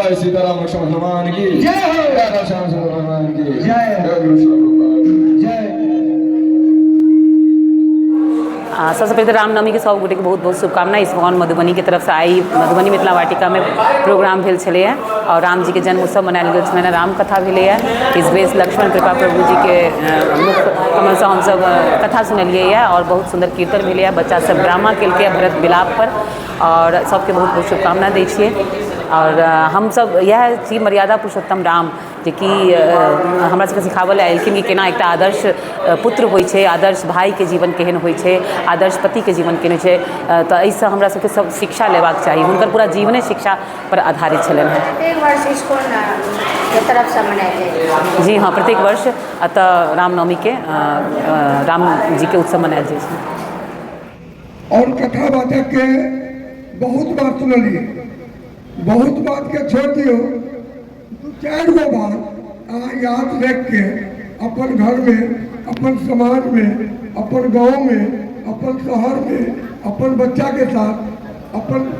जय सीताराम लक्ष्मण हनुमान की जय हो। राधा श्याम सुंदर भगवान की जय। जय गुरु श्री प्रभुपाद। जय। सबसँ पहिले तऽ रामनवमीके सब गोटेके बहुत बहुत शुभकामना। इस्कॉन मधुबनीके तरफसँ आइ मधुबनी मिथिला वाटिकामे प्रोग्राम भेल छलैए आओर रामजीके जन्म उत्सव मनायल गेल छलनि, रामकथा भेलैए। इस लक्ष्मण कृपा प्रभुजीके मुख कमलसँ हमसब कथा सुनलियैए आओर बहुत सुन्दर कीर्तन भेलैए। बच्चा सब ड्रामा केलकैए भरत विलापपर आओर सबके बहुत बहुत शुभकामना दै छियै। आओर हमसब इएह छी मर्यादा पुरुषोत्तम राम, जेकि हमरा सबके सिखाबऽ लए एलखिन कि केना एकटा आदर्श पुत्र होइ छै, आदर्श भाइके जीवन केहन होइ छै, आदर्श पतिके जीवन केहन होइ छै। तऽ एहिसँ हमरा सबके सब शिक्षा लेबाक चाही। हुनकर पूरा जीवने शिक्षापर आधारित छलनि हेँ। प्रत्येक वर्ष इस्कॉन के तरफसँ मनायल जाइ छै? जी हाँ, प्रत्येक वर्ष एतऽ रामनवमीके रामजीके उत्सव मनायल जाइ छै। और कथावाचक के बहुत बात सुनलिए, बहुत बात के छोड़ दियो, दू चारि गो बात अहाँ याद रख के अपन घर में, अपन समाज में, अपन गांव में, अपन शहर में, अपन बच्चा के साथ, अपन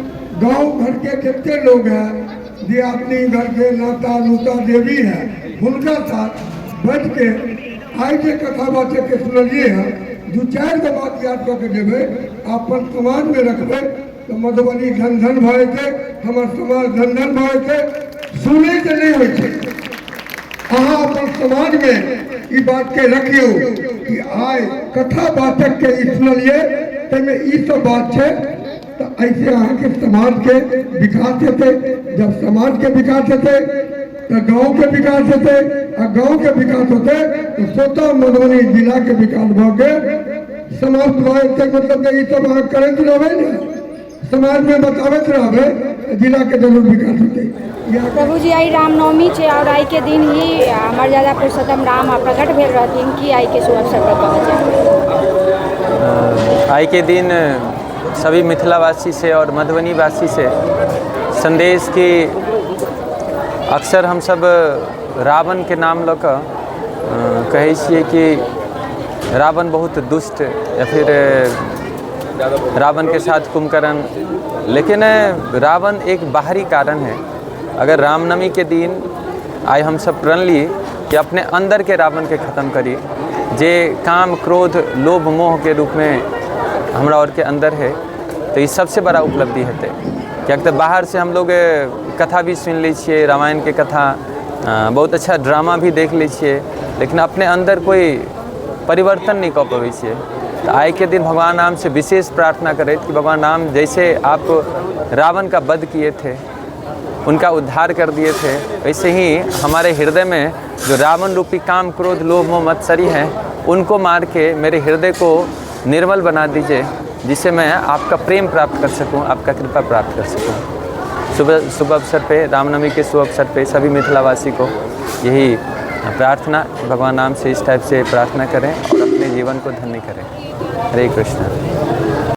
गांव घर के जितने लोग हैं, दियादनी, घर के नाता नूता जे भी है, हुनका साथ बैठ के आइ जे कथावाचक के सुनलिए हैं, दू चारि गो बात याद कऽ के जेबै, अपन समाज में रखबै तऽ मधुबनी धन धन भऽ जेतै, हमर समाज धन धन भऽ जेतै। सुनै से नहि होइ छै। अहाँ अपन समाजमे ई बातके रखियौ कि आइ कथावाचकके ई सुनलियै, ताहिमे ई सब बात छै, तऽ एहिसँ अहाँके समाजके विकास हेतै। जब समाजके विकास हेतै तऽ गाँवके विकास हेतै आ गाँवके विकास होतै तऽ स्वतः मधुबनी जिलाके विकास भऽ के समाप्त भऽ जेतै। मतलब जे ई सब अहाँ करैत रहबै ने, समाजमे बताबैत रहबै, तऽ जिलाके जरूर विकास हेतै। प्रभु जी, आइ रामनवमी छै और आइ के दिन ही मर्यादा पुरुषोत्तम राम प्रकट भेल रहथिन। की आइ के शुभ अवसर पर कहल जाय? आइ के दिन सभी मिथिलावासी से और मधुबनी वासी से संदेश कि अक्सर हमसब रावणके नाम लऽ कऽ कहै छियै कि रावण बहुत दुष्ट या फिर रावण के साथ कुंभकर्ण, लेकिन रावण एक बाहरी कारण है। अगर रामनवमी के दिन आइ हमसब प्रण ली कि अपने अंदर के रावण के खत्म करी, जे काम, क्रोध, लोभ, मोह के रूप में हमरा और के अंदर है, तऽ ई सबसे बड़ा उपलब्धि हेतै। किएक तऽ बाहर से हमलोग कथा भी सुनि लै छियै, रामायण के कथा, बहुत अच्छा ड्रामा भी देख लै छियै, लेकिन अपने अन्दर कोइ परिवर्तन नहि कऽ पबै छियै। तऽ आइके दिन भगवान राम से विशेष प्रार्थना करैत कि भगवान राम, जैसे आप रावण का वध किए थे, उनका उद्धार कर दिए थे, वैसे ही हमारे हृदय में जो रावण रूपी काम, क्रोध, लोभ, मोह, मत्सरी हैं, उनको मार के मेरे हृदय को निर्मल बना दीजिए, जिससे मैं आपका प्रेम प्राप्त कर सकूं, आपका कृपा प्राप्त कर सकूं। शुभ शुभ अवसर पे, रामनवमी के शुभ अवसर पे सभी मिथिलावासी को यही प्रार्थना, भगवान राम से इस टाइप से प्रार्थना करें और अपने जीवन को धन्य करें। हरे कृष्णा।